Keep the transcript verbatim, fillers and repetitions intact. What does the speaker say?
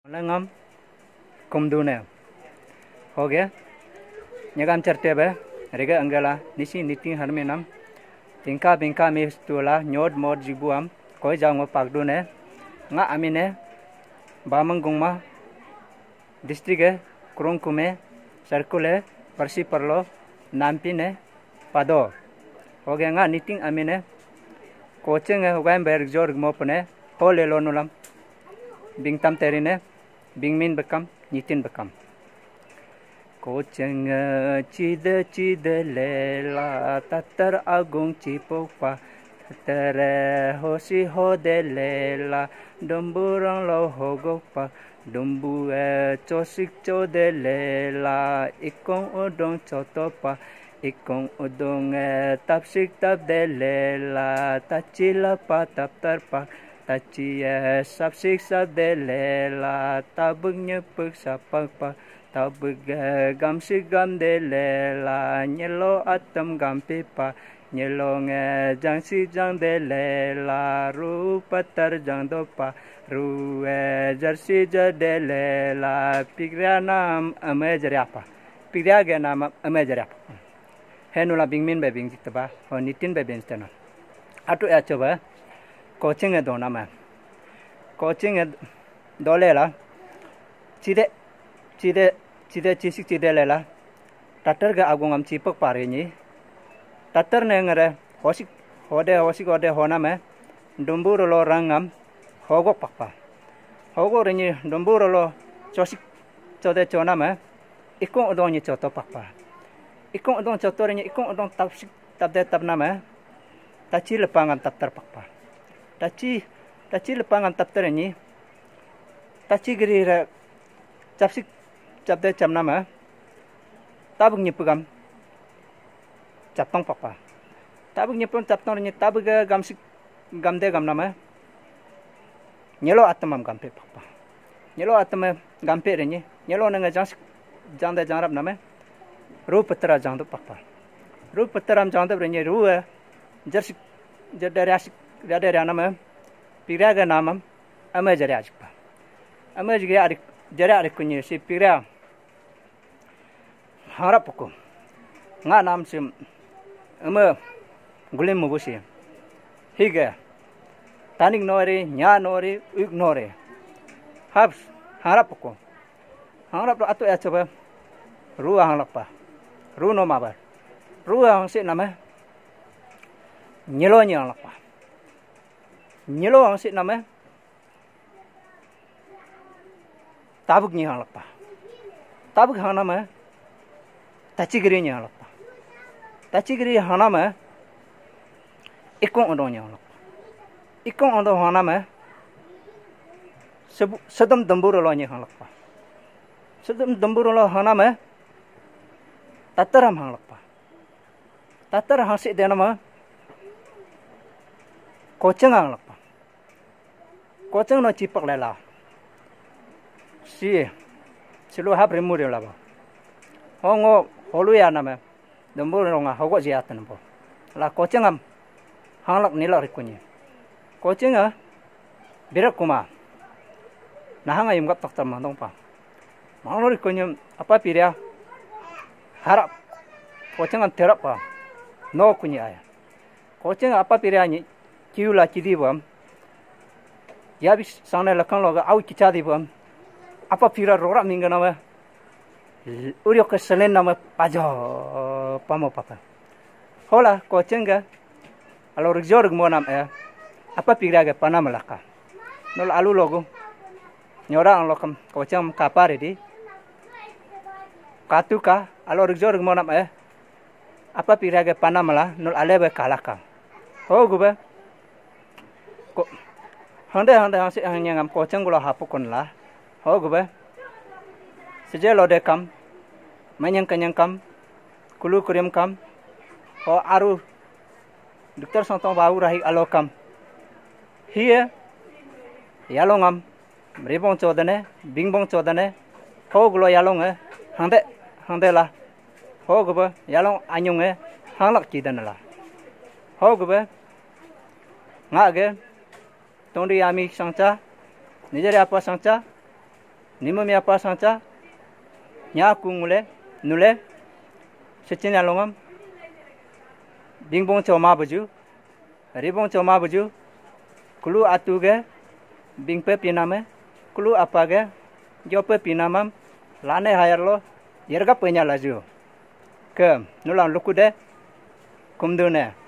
Lengam kumdune. Hoge nyegam cherte be rege anggela nisi niting harminam tingka bingka mi stula nyod mod jibuam koi jango pakdune. Nga amine Bamang Gungma, district e Kurung Kume, circle e Parsi Parlo, nampine Pado. Hoge nga niting amine Koching e hugaim ber jor gmo pune hole lo nulam bingtam terine bingmin bekam nitin bekam. Koching e chide chide lela tatar agung chipokpa tatar e hosi hode lela domburang lo hogokpa. Dumbu e chosik chode lela ikong udong chotopa. Ikong udong e tapsik tapde lela tachi lapa taptarpa. Tachi e sapsik sapde lela tabuk nyepuk sapakpa. Tabuk e gamsik gamde lela nyelo atam gampipa. Nyelong e jangsik jangde lela ru patar jangdopa. Ru e jarsi jade lela pikria nam ame jariapa. Pikria ge nam ame jariapa. Henula bingmin be bingji teba ho nitin be bingji tena. Atu ya coba Koching e dona ma. Koching e dole la chide chide chide chisik chide lela tatar ga agungam chipak pare ni. Tatar ne ngare hosik hode hosik hode honame dumbu rolo rangam hogok pakpa. Hogok rini dumbu rolo chosik chode choname ikong udong ni choto pakpa. Ikong udong choto rini ikong udong tapsik tapde tapname tachi lepangam taptar pakpa. Tachi tachi lepangam taptar rini tachi giri re chapsik chapde chamnama tabuk nyepugam chaptong pakpa. Tabuk nyepugam chaptong rini tabuk gamsik gamde gamnama nyelo atamam gampe pakpa. Nyelo atamam gampe rini nyelo nanga jangsik jangde jangrap nama ru petera jangdu pakpa. Ru peteram jangdu rini ru e jersik jerde riasik riade rianama pikria ga namam ame jari ajikpa. Ame jari arik jari arik kunyi si pikria hangrap puku. Nga nam si ame gulim mubu si hige tanik nori nya nori uik nori hap hangrap puku. Hangrap lo atu ya coba ru hanglakpa. Ru no mabar ru hangsi nama nyelo nyi hanglakpa. Nyelo hangsi nama tabuk nyi hanglakpa. Tabuk hangnama tachigiri nyi hanglakpa. Tachigiri hangnama ikong odong nyi hanglakpa. Ikong odong hangnama sedum dembur lo nyi hanglakpa. Sedum dembur lo hangnama tataram hanglakpa. Tatar hangsi denama Koching hanglakpa. Koching no chipak lela si silu hap rimu ri laba. Hongo holu ya nama dembur ronga hogo jia tanbo. La Koching am hanglak nilak rikunyi. Koching a birak kuma nahanga yumgap taktar mandong pa. Manglo rikunyi apa piria harap Koching am terap pa no kunyi aya. Koching apa piria ni kiu la kidi bam. Ya bis sangne lakang loga au kicha di bam. Apa pira rora mingga nama. Urio ke selen nama pajo pamo papa. Hola Koching ga alo rigjo rigmo nam e apa piria ga panam laka. Nol alu logo nyora ang lokam Koching kapa redi. Katu ka alo rigjo rigmo nam e apa piria ga panam la nol ale be kalaka. Ho gube Ko hande hande hangsi hangnya ngam Koching gulo hapukun la. Ho gube seje lode kam manyang kanyang kam kulu kurim kam ho aru doktor songtong bau rahi alo kam. Hiye yalongam ribong chodane bingbong chodane ho gulo yalong e hande hande la. Ho gube yalong anyung e hanglak kidane la. Ho gube nga ge tongri ami sangcha nijeri apa sangcha Nimum yapa sangcha, nya ku ngule, nule, sechin alongam, bingbong choma buju, ribong choma buju, kulu atu ge, bingpe piname, kulu apa ge, jope pinamam, lane hayar lo, yerga penya laju. Ke, nulang lukude, kumdune.